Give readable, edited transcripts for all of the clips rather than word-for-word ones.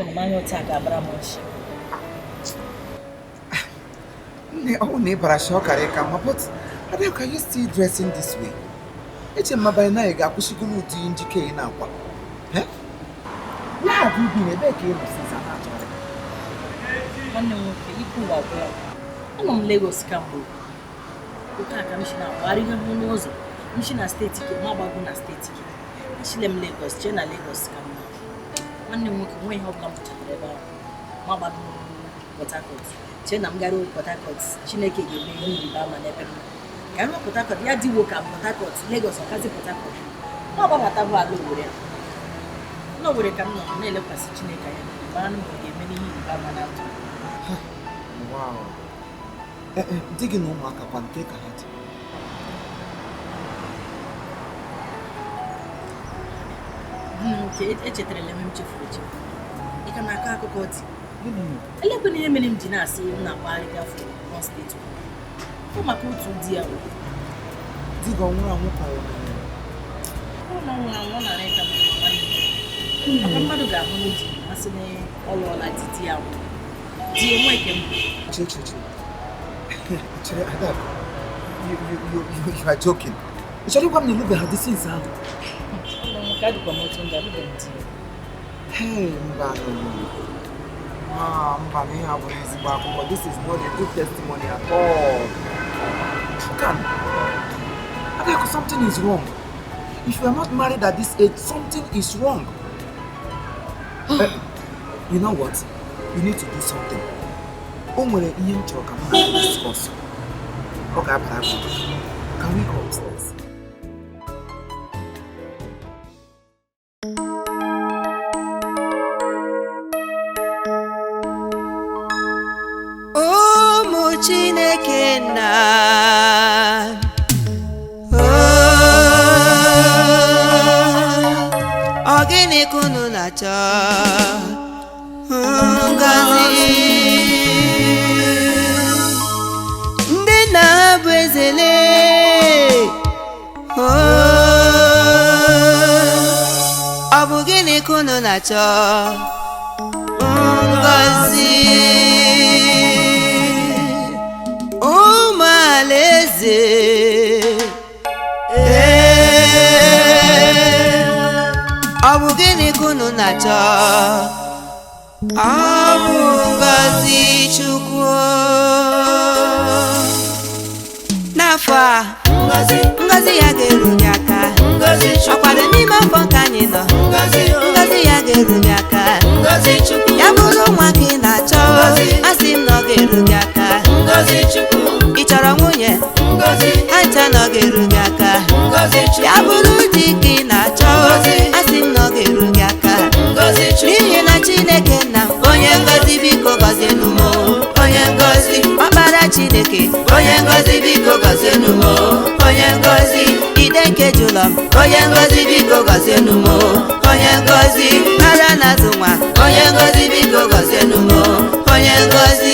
Amakwana m anya otu a ga-abara m nshi. Nne, ọ na ịbara shi ọ kara ịka mma, but Adakụ, are you still dressing this way? Eche m abalị na ị ga-akwụsịgoro ụdị njike ị na-akwa. Where have you been? Ebee ka ị nọ since a na-achọ gị? Nwanne m nwoke, ike ụwa gwụla. Anọ m Lagos kamgbe. Otu a ka m si na-agbagharị ihe hụ n'ụzọ. M si na steeti gị, ma gbago na steeti gị. Achịle m Lagos, jee na Lagos ka mma. Nwanne m nwoke, nwe ihe ọbụla m chọtara ebe ahụ. Ma gbago Port Harcourt. Chee na m gara Port Harcourt, Chineke ga-eme ihe ịrịba ama n'ebe m nọ. Ka m ruo Port Harcourt, ya dịwo ka Port Harcourt, Lagos ọkazi Port Harcourt. Ma gbabata bụ ala Owerri a. N'Owerri ka m nọ na-elekwasị Chineke anya mara na m ga-eme n'ihe ịrịba ama na ndụ. Wow. Di gị na ụmụaka kwa nke ka ha dị? Nke echetarala m chefuru echefu. Ị ka na-akọ akụkọ dị. Elekwana ihe mere m ji na-asị m na-akpagharị gafee one steeti. Ọ maka otu di ya. Di gị ọ nwụrụ anwụ ka ọ nwụrụ? Ọ nwụrụ anwụ, ọ nara ịka m nwanne m. Maka mmadụ ga-ahụ n'oji masị na ọ lụọla di di ya nwụrụ. Di enwe nke m. Che. Chere, Adakụ, you are joking. Ị chọrọ ịgwa m na ịlụbeghị di since ahụ? Nke adịkwa m otu ndị alụbeghị m di. Hey, mba mba na ihe abụghị ezigbo akụkọ. This is not a good testimony at all. Can Adakụ, something is wrong. If you are not married at this age, something is wrong. You know what? You need to do something. O nwere ihe m chọrọ ka m na discuss. Ọ ga-abara gị. Can we go upstairs? Ụmụ Chineke na ọ gịnị ka unu na-achọ? Ngọzi. Ndị nna ha bụ ezele. Ọ bụ gịnị ka unu na-achọ? Ngọzi. Ụmụ alaeze. Ọ bụ gịnị ka unu na-achọ? Ọ bụ ngọzi Chukwu. N'afọ a, ngọzi ya ga-eru gị aka. Ọkwado n'ime afọ nke anyị nọ, ngọzi ya ga-eru gị aka. Ya bụrụ nwa ka ị na-achọ, asị m na ọ ga-eru gị aka. Ị chọrọ nwunye, acha na ọ ga-eru gị aka. Ya bụrụ di ka ị na-achọ, asị m na ọ ga-eru gị aka. N'ihi na Chineke nna m, onye ngọzi biko gọzienụ m, onye ngọzi. Ọkpara Chineke, onye ngọzi biko gọzienụ m, onye ngọzi. Ide nke jụlọ m, onye ngọzi biko gọzienụ m, onye ngọzi. Ara na-azụ nwa, onye ngọzi biko gọzienụ m, onye ngọzi.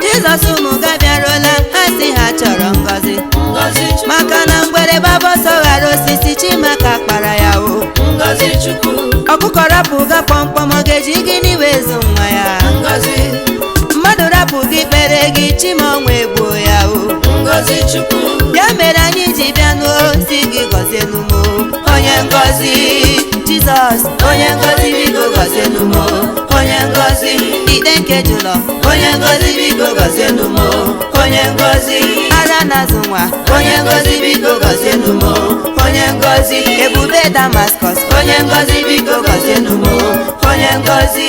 Jizọs ụmụ ga bịaruola, ha sị ha chọrọ ngọzi. Maka na mgbere gbaba ọsọ ghara osisi, Chimaka kpara ya o. Ọkụkọ rapụ ga kpọmkpọm, ọ ga-eji gịnị wee zụ nwa ya? Mmadụ rapụ gị kpere gị, Chima ọnwa egbuo ya o. Ya mere anyị ji bịa n'osi gị gọzienụ m, onye ngọzi. Jizọs, onye ngọzi biko gọzienụ m, onye ngọzi. Ide nke jụlọ, onye ngọzi biko gọzienụ m, onye ngọzi. Ara na-azụ nwa, onye ngọzi biko gọzienụ m, onye ngọzi. Ebube Damascus, onye ngọzi biko gọzienụ m, onye ngọzi.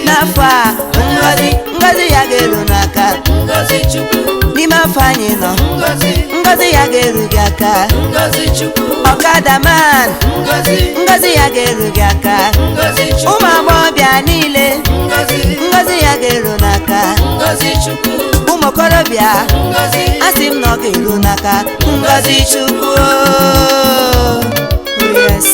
N'afọ a, ngọzi, ngọzi ya ga-eru n'aka. N'ime afọ anyị nọ, ngọzi ya ga-eru gị aka. Ọkada man, ngọzi ya ga-eru gị aka. Ụmụ agbọghọbịa niile, ngọzi ya ga-eru n'aka. Ụmụ okorobịa, asị m na ọ ga-eru n'aka. Ngọzi Chukwu. Yes.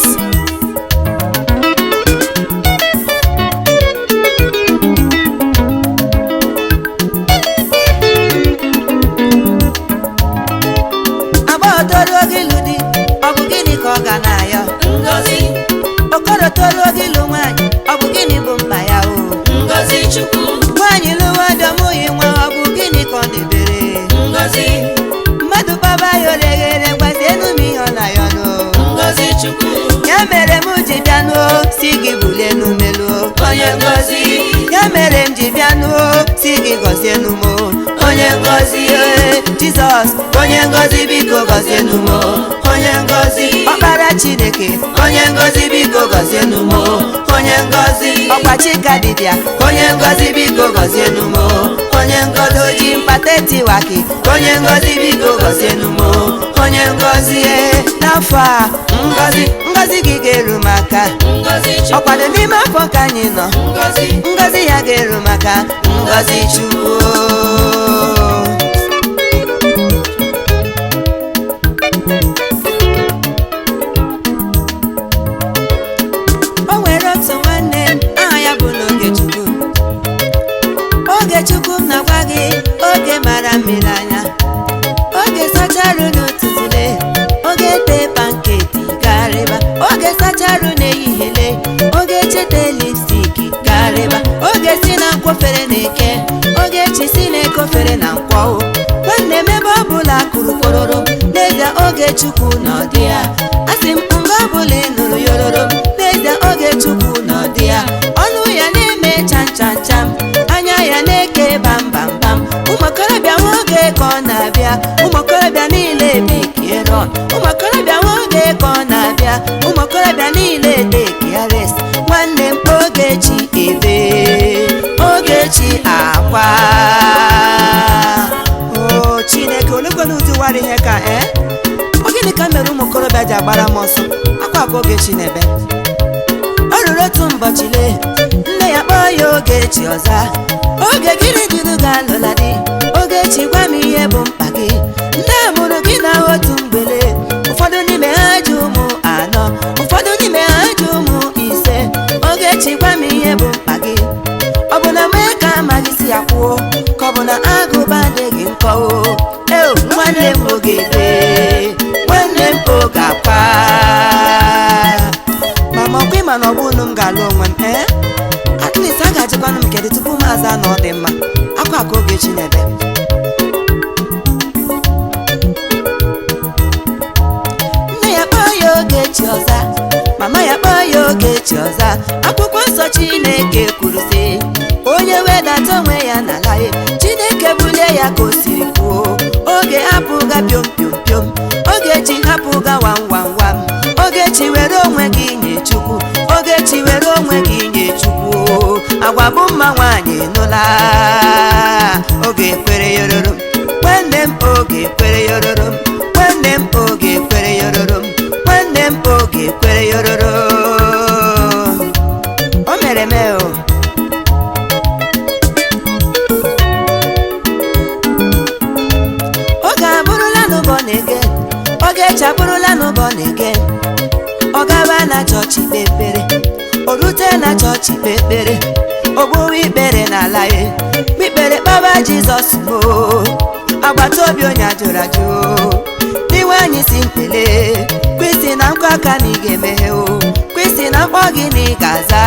Onye ngọzi. Ya mere m ji bịa nụ si gị gọzienụ m onye ngọzi. Jizọs onye ngọzi biko gọzienụ m onye ngọzi. Ọkpara Chineke onye ngọzi biko gọzienụ m onye ngọzi. Ọkwa Chika dibịa onye ngọzi biko gọzienụ m onye ngọzi. Oji mkpata etiwaki onye ngọzi biko gọzienụ m onye ngọzi. N'afọ a ngọzi ngọzi gị ga-eru m aka. Ọkwado n'ime afọ ka anyị nọ, ngọzi ya ga-eru maka ngọzi Chukwu. O nwere otu nwanne m aha ya bụ n'Ogechukwu. Ogechukwu m na-agwa gị oge mara mmiri anya, oge sacharụ n'ụtụtụ lee, oge tee panketi garịba, oge sacharụ n'ehihie lee, oge cheta lipstiki garịba, oge si na nkwofere na-eke, oge chi si na ekofere na nkwọ. Nwanne m ebe ọbụla kụrụ kpororo, n'ezie Ogechukwu na ọ dị ya. Asị m nga ọbụla ị nụrụ yororo, n'ezie Ogechukwu na ọ dị ya. Ọnụ ya na-eme cham cham cham, anya ya na-eke bam bam bam. Ụmụ okorobịa nwoke ka ọ na-abịa, ụmụ okorobịa niile bekiere, ụmụ okorobịa nwoke ka ọ na-abịa, ụmụ okorobịa niile tekiares. Nwanne m Ogechi ebe, Ogechi akwa. O Chineke, olekwana ụdị wara ihe ka ọ gịnị ka mere ụmụ okorobịa ji agbara m ọsọ akwa aka Ogechi n'ebe? O ruru otu ụbọchị lee, nne ya kpọọ ya Ogechi ọza. Oge gịnị juru ga-alụla di? Ogechi gwa m ihe bụ mkpa gị. Nne a mụrụ gị na otu mgbele, ụfọdụ n'ime ha ji ụmụ 4, ụfọdụ n'ime ha ji ụmụ 5. Ogechi gwa m ihe bụ mkpa gị. Ọ bụ na mee ka amaghị si ya kwuo, ka ọ bụ na agụba adịghị nkọ o. Eo nwanne m oge ebe, nwanne m oge akwa. Mama ọkwa ịma na ọ bụ unu m ga-alụ onwe m at least a ga-ajụkwanụ m kedu tupu m aza na ọ dị mma. Akwa aka Ogechi n'ebe. Nne ya kpọọ ya Ogechi ọza, mama ya kpọọ ya Ogechi ọza. Akwụkwọ nsọ Chineke kwuru sị, onye wedata onwe ya n'ala ya, Chineke bulie ya ka o siri kwuo. Oge hapụga piom piom piom, Ogechi hapụga wam wam wam. Ogechi were onwe gị nye Chukwu, Ogechi were onwe gị nye Chukwu. Agwa bụ mma nwaanyị nụla, oge kwere yororo m. Nwanne m oge kwere yororo m, nwanne m oge kwere yororo m, nwanne m oge kwere yororo. O mere mee o. Oge abụrụla n'ụbọ na-ege, Ogechi abụrụla n'ụbọ na-ege. Ọ gaba na chọọchị kpe ekpere, o rute na chọọchị kpe ekpere, o gbuwe ikpere n'ala ya, ikpere kpaba Jizọs mo. Agbata obi onye ajụrụ ajụ, n'iwe anyị si mkpele, kwesị na nkwa aka na ị ga-emeghe o, kwesị na mkpọ gị na ị ga-aza.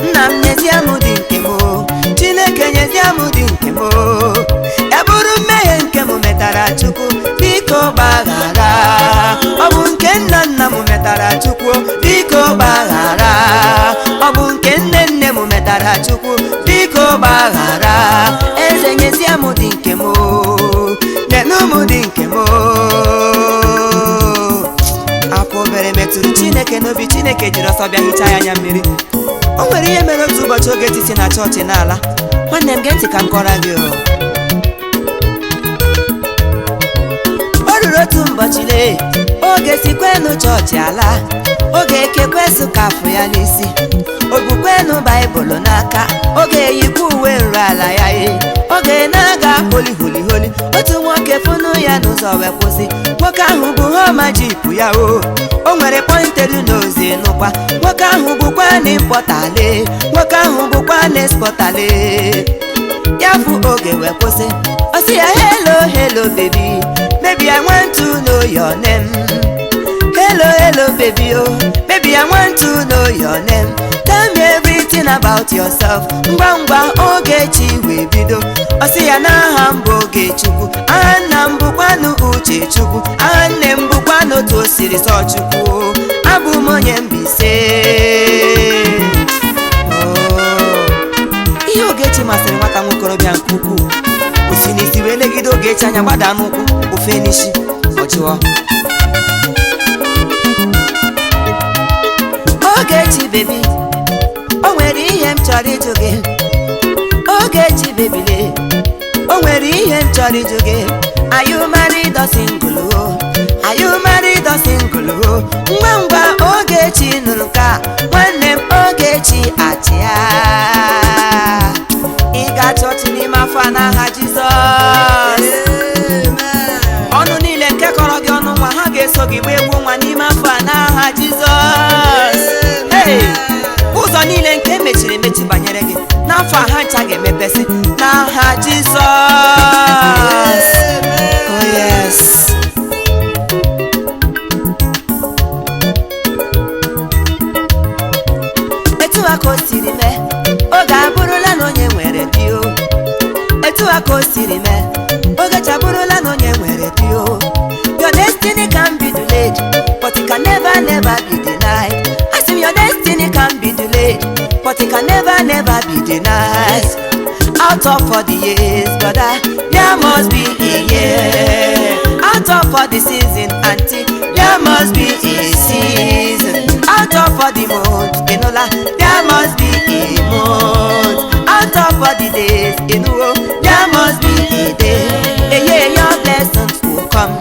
Nna m nyezie m dị nke m, Chineke nyezie m dị nke m. Ya bụrụ mmehie nke m metara Chukwu, biko gbaghara. Ọ bụ nke nna nna m metara Chukwu, biko gbaghara. Ọ bụ nke nne nne m metara Chukwu, biko gbaghara. Eze nyezie m dị nke m, nyenụ m dị nke m. Akwa obere metụrụ Chineke n'obi, Chineke jiri ọsọ bịa hichaa ya anya mmiri. O nwere ihe mere otu ụbọchị Ogechi si na chọọchị n'ala. Nwanne m gee ntị ka m kọrọ gị o. O ruru otu ụbọchị lee, oge sikwenụ chọọchị ala, oge ekekwesu ka afụ ya n'isi, obukwenu baịbụlụ n'aka, oge eyikwa uwe nru ala ya oge na-aga holi holi holi. Otu nwoke fụnụ ya n'ụzọ wee kwụsị. Nwoke ahụ bụ homa jipụ ya o, o nwere pọinted n'ozi nụkwa. Nwoke ahụ bụkwa na ịmpọtale, nwoke ahụ bụkwa na espọtale. Ya fụ oge wee kwụsị, ọ sị ya hello hello baby, baby I want to know your name. Hello hello baby oh, baby I want to know your name. Tell me everything about yourself. Ngwa ngwa Ogechi wee bido, ọ sị ya n'aha m bụ Ogechukwu, aha nna m bụkwanụ Uchechukwu, aha nne m bụkwanụ otu o siri sọ Chukwu, abụ m onye Mbaise. Oh. Ihe Ogechi masịrị nwata nwokorobịa nke ukwuu. O si n'isi wee legide Ogechi anya gbada n'ụkwụ ofe n'isi ọ jụọ. Ogechi baby, o nwere ihe m chọrọ ịjụ gị. Ogechi baby le, o nwere ihe m chọrọ ịjụ gị. Are you married or single o? Are you married or single o? Ngwa ngwa Ogechi nụrụ ka nwanne m Ogechi achịa. Ị ga-achọ ọchị n'ime afọ a n'aha Jizọs. Ọnụ niile nke kọrọ gị ọnụ nwa ha ga-eso gị gbaa egwu nwa n'ime afọ a n'aha Jizọs. Hey! Ụzọ niile nke emechiri emechi banyere gị n'afọ a ha ncha ga-emepesị n'aha Jizọs. Oh yes. Etu a ka o siri mee, oge abụrụla na onye nwere di o. Etu a ka o siri mee, Ogechi abụrụla na onye nwere di o. Your destiny can be delayed, but it can never, never be denied. Asị m, your destiny can be delayed, but it can never, never be denied. Out of all the years, brother, there must be a year. Out of all the season, auntie, there must be a season. Out of all the month, Enola, there must be a month. Out of all the days, Enuo, there must be a day. A year your blessings will come.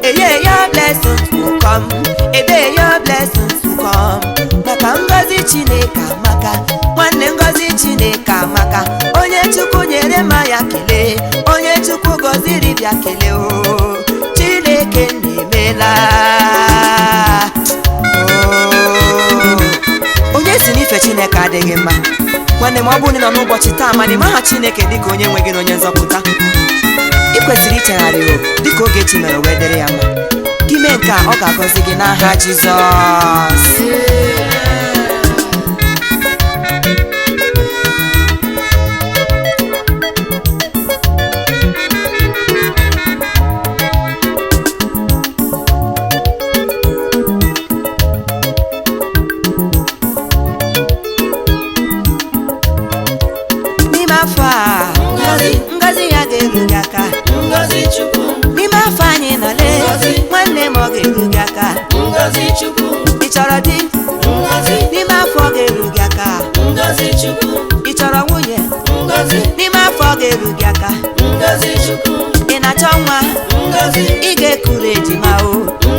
A year your blessings will come. A day your blessings will come. Maka ngọzi Chineke amaka, nwanne ngọzi Chineke amaka. Onye Chukwu nyere ma ya kelee, onye Chukwu gọziri bịa kelee o. Chineke na-emela. Oh. Onye si n'ife Chineke adịghị mma. Nwanne m, ọ bụrụ na ị nọ n'ụbọchị taa mana ị maha Chineke dịka onye nwe gị na onye nzọpụta, ị kwesịrị ichegharị o dịka Ogechi mere wee dịrị ya mma. Gị mee nke a, ọ ga-agọzi gị n'aha Jizọs. N'ime afọ a, ngọzi ya ga-eru gị aka. Ngọzi Chukwu, N'ime afọ anyị nọle, nwanne m, ọ ga-eru gị aka. Ngọzi Chukwu, Ị chọrọ di? Ngọzi, N'ime afọ ọ ga-eru gị aka. Ngọzi Chukwu, Ị chọrọ nwunye? Ngọzi, N'ime afọ ọ ga-eru gị aka. Ngọzi Chukwu, Ị na-achọ nwa? Ngọzi, Ị ga-ekuru ejima o.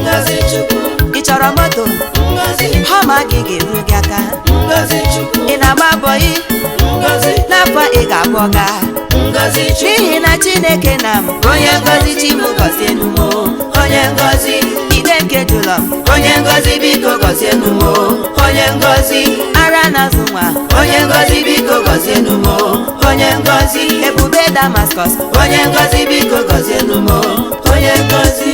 Ngọzi Chukwu, Ị chọrọ moto? Ngọzi, Họma gị ga-eru gị aka. Ngọzi Chukwu, Ị na-agba bọyị? Ngọzi, N'afọ ị ga-abụ ga. Ngọzi Chukwu, N'ihi na Chineke na m onye ngọzi, chi m gọzienụ m o. Onye ngọzi ide nke jụlọ m, onye ngọzi biko gọzienụ m o, onye ngọzi, ara na-azụ nwa, onye ngọzi biko gọzienụ m o, onye ngọzi, ebube Damascus, onye ngọzi biko gọzienụ m o, onye ngọzi.